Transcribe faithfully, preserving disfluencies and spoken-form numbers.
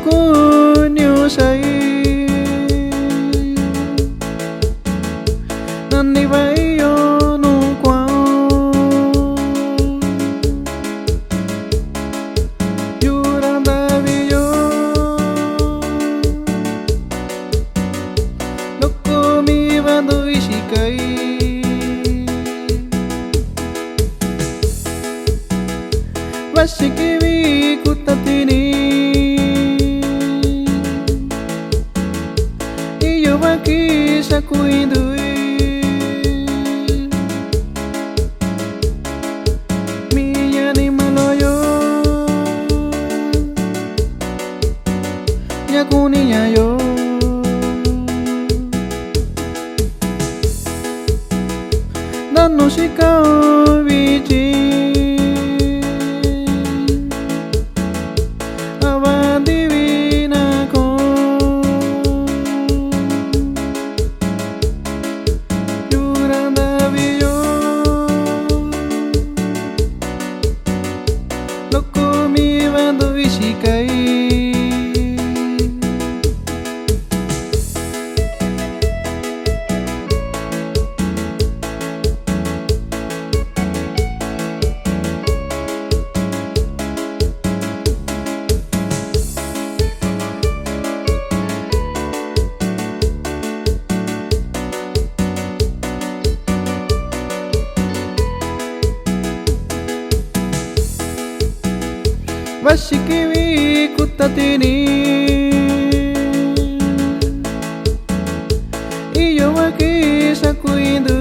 Kuniu xa yu, nani va iyoo nuu kuaꞌan, yu ra ndaꞌvi yoo, loko mii va nduvi xika yu. Vaxi kivi kutati ni, iyo va kii xaku indu yu, mii ña nima lo yoo, ña kuni ña yoo. Nanu xika vichin, a va ndivi na koo, yu ra ndaꞌvi yoo, loko mii va nduvi xika yu. Vaxi kivi kutati ni, iyo va kii xaku indu